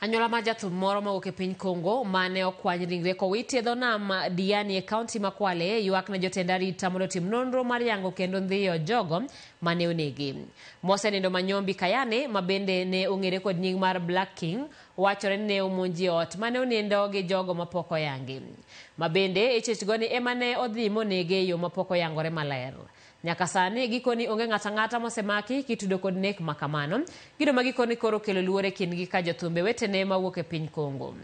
Anyuola mar jathum moro mawuok e piny Congo mane okwany ringre kowiti e dho nam Diani e kaunti ma Kwale ywak ne jotend arita mondo otim nonro mar yango kendo ndhiyo jogo mane onegi. Mosenindo Manyombi Kayane ma bende ne ong'ere kod nying mar Black King wachore ni ne omonji e ot mane onindo gi jogo mapok oyangi. Ma bende ichich go ni ema ne odhi monege e yo mapok oyangore maler. Nyaka sani gikoni onge ng'ato ang'ata mosemaki kitudo kod nek ma kamano. Gino ma gikoni koro kelo luoro e kindgi ka jothumbe wetene mawuok e piny Congo.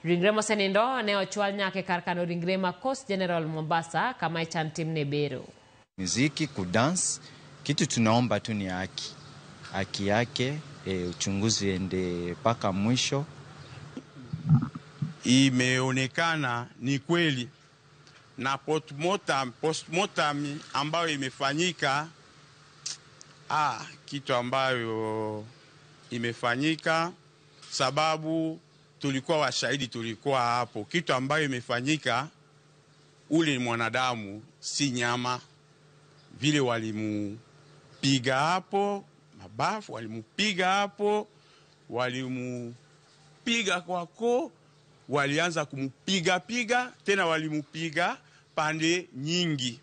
Ringre mosenindo ne ochwal nyaka e kar kano ringre ma Coast General Mombasa kama ichan timne bero. Muziki kudance, kitu tunaomba tu ni haki, haki yake, uchunguzi ende mpaka mwisho. Imeonekana ni kweli na postmortem ambayo imefanyika, kitu ambayo imefanyika, sababu tulikuwa washahidi, tulikuwa hapo. Kitu ambayo imefanyika, ule ni mwanadamu, si nyama. Vile walimupiga hapo mabafu, walimupiga hapo, walimupiga kwa koo, walianza kumupiga piga tena, walimupiga pande nyingi.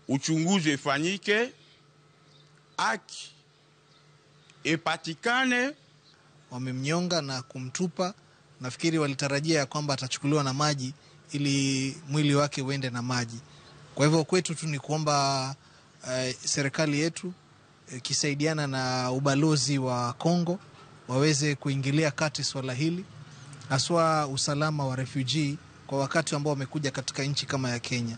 Uchunguzi ifanyike, haki ipatikane. Wamemnyonga na kumtupa. Nafikiri walitarajia ya kwamba atachukuliwa na maji ili mwili wake uende na maji. Kwa hivyo kwetu tu ni kuomba serikali yetu ikisaidiana na ubalozi wa Kongo waweze kuingilia kati swala hili, haswa usalama wa refugee kwa wakati ambao wamekuja katika nchi kama ya Kenya.